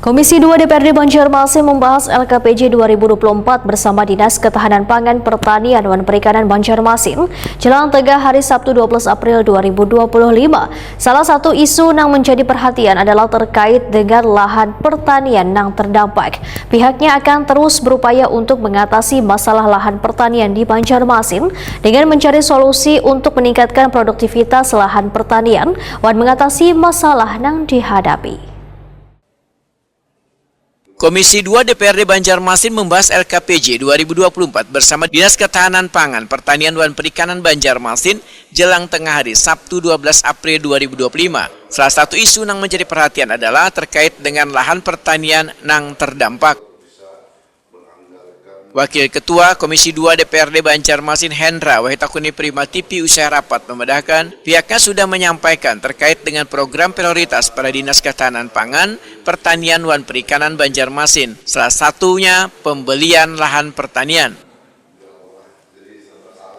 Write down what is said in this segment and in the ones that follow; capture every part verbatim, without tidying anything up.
Komisi dua D P R D Banjarmasin membahas L K P J dua ribu dua puluh empat bersama Dinas Ketahanan Pangan, Pertanian, wan Perikanan Banjarmasin jelang tengah hari Sabtu dua belas April dua ribu dua puluh lima. Salah satu isu nang menjadi perhatian adalah terkait dengan lahan pertanian nang terdampak. Pihaknya akan terus berupaya untuk mengatasi masalah lahan pertanian di Banjarmasin dengan mencari solusi untuk meningkatkan produktivitas lahan pertanian wan mengatasi masalah nang dihadapi. Komisi dua D P R D Banjarmasin membahas L K P J dua ribu dua puluh empat bersama Dinas Ketahanan Pangan, Pertanian, wan Perikanan Banjarmasin jelang tengah hari Sabtu dua belas April dua ribu dua puluh lima. Salah satu isu nang menjadi perhatian adalah terkait dengan lahan pertanian nang terdampak. Wakil Ketua Komisi dua D P R D Banjarmasin Hendra Wahitakuni Prima T V usai rapat memedahkan, pihaknya sudah menyampaikan terkait dengan program prioritas pada Dinas Ketahanan Pangan, Pertanian, wan Perikanan Banjarmasin, salah satunya pembelian lahan pertanian.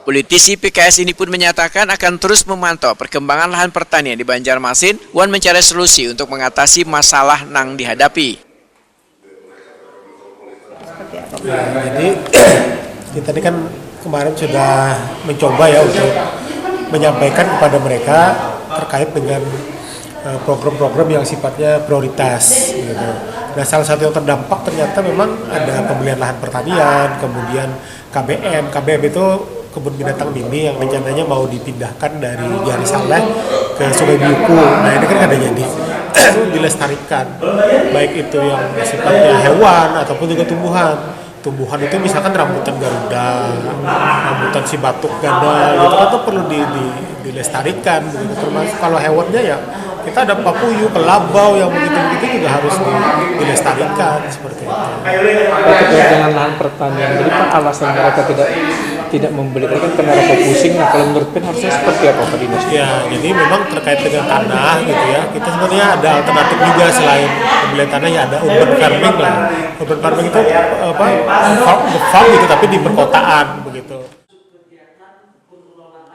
Politisi P K S ini pun menyatakan akan terus memantau perkembangan lahan pertanian di Banjarmasin wan mencari solusi untuk mengatasi masalah nang dihadapi. Nah, jadi kita ini kan kemarin sudah mencoba ya untuk menyampaikan kepada mereka terkait dengan eh, program-program yang sifatnya prioritas gitu. Nah, salah satu yang terdampak ternyata memang ada pembelian lahan pertanian, kemudian K B M. K B M itu kebun binatang mini yang rencananya mau dipindahkan dari Jari Saleh ke Sungai Biuku. Nah, ini kan kada jadi. Itu dilestarikan, baik itu yang sifatnya hewan ataupun juga tumbuhan. Tumbuhan itu misalkan rambutan garuda, rambutan si batuk ganda gitu kan, itu perlu di, di, dilestarikan begitu. Termasuk kalau hewannya ya kita ada papuyu, kelabau, yang begitu-begitu juga harus di, dilestarikan seperti itu. Terkait dengan lahan pertanian, jadi Pak, alasan mereka tidak tidak membeli tadi kan karena rokok pusing. Nah, kalau menurut Pen harusnya seperti apa, Pak Dinas? Ya, jadi memang terkait dengan tanah gitu ya, kita sebenarnya ada alternatif juga selain pembelian tanah, ya ada urban farming lah. Urban farming itu apa, farm, farm gitu, tapi di perkotaan begitu.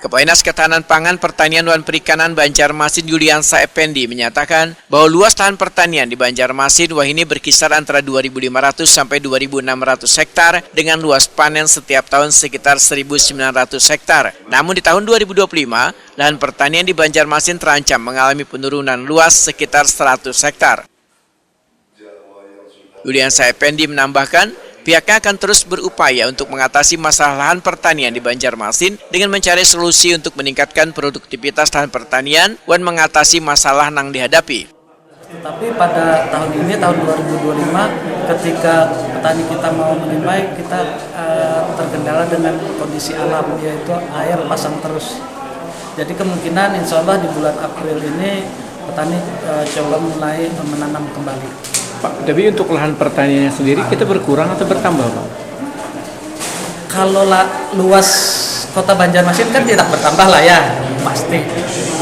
Kepala Dinas Ketahanan Pangan, Pertanian, wan Perikanan Banjarmasin Yuliansa Effendi menyatakan bahwa luas lahan pertanian di Banjarmasin wahini berkisar antara dua ribu lima ratus sampai dua ribu enam ratus hektar dengan luas panen setiap tahun sekitar seribu sembilan ratus hektar. Namun di tahun dua ribu dua puluh lima, lahan pertanian di Banjarmasin terancam mengalami penurunan luas sekitar seratus hektar. Yuliansa Effendi menambahkan, pihaknya akan terus berupaya untuk mengatasi masalah lahan pertanian di Banjarmasin dengan mencari solusi untuk meningkatkan produktivitas lahan pertanian wan mengatasi masalah nang dihadapi. Tetapi pada tahun ini, tahun dua ribu dua puluh lima, ketika petani kita mau menimbai, kita eh, terkendala dengan kondisi alam, yaitu air pasang terus. Jadi kemungkinan insya Allah di bulan April ini petani eh, coba mulai menanam kembali. Pak, tapi untuk lahan pertaniannya sendiri kita berkurang atau bertambah, Pak? Kalau la, luas kota Banjarmasin kan tidak bertambah lah ya, pasti.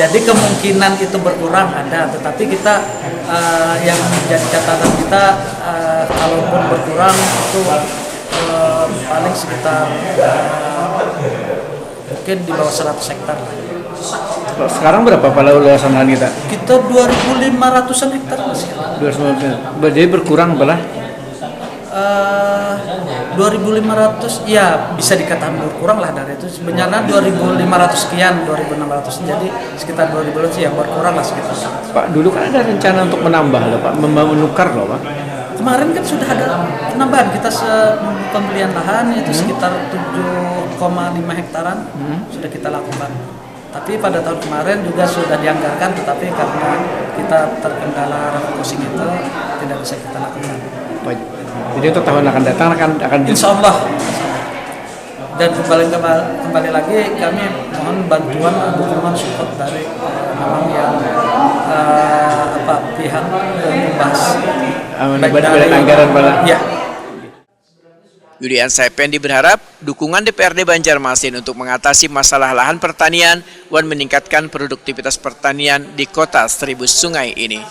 Jadi kemungkinan itu berkurang ada, tetapi kita uh, yang menjadi catatan kita uh, kalaupun berkurang itu uh, paling sekitar uh, mungkin di bawah seratus hektar lah. Sekarang berapa pala luasan lahan kita? Kita dua ribu lima ratusan hektar masih. Dua ratus lima puluh. Jadi berkurang belah? Uh, dua ribu lima ratus ya bisa dikatakan berkurang lah dari itu, sebenarnya dua ribu lima ratus sekian, dua ribu enam ratus, jadi sekitar dua ribu ya berkurang lah sekitar. Pak, dulu kan ada rencana untuk menambah loh Pak, menukar loh Pak. Kemarin kan sudah ada penambahan, kita se pembelian lahan itu hmm. sekitar tujuh koma lima hektaran hmm. sudah kita lakukan. Tapi pada tahun kemarin juga sudah dianggarkan, tetapi karena kita terkendala refocusing itu tidak bisa kita lakukan. Baik. Jadi untuk tahun akan datang akan akan. Insya Allah. Dan kembali kembali lagi kami mohon bantuan dukungan support dari uh, memang yang uh, apa pihak uh, membahas. Amin. Baik dari anggaran bala. Ya. Yulian Saipendi berharap dukungan D P R D Banjarmasin untuk mengatasi masalah lahan pertanian wan meningkatkan produktivitas pertanian di kota Seribu Sungai ini.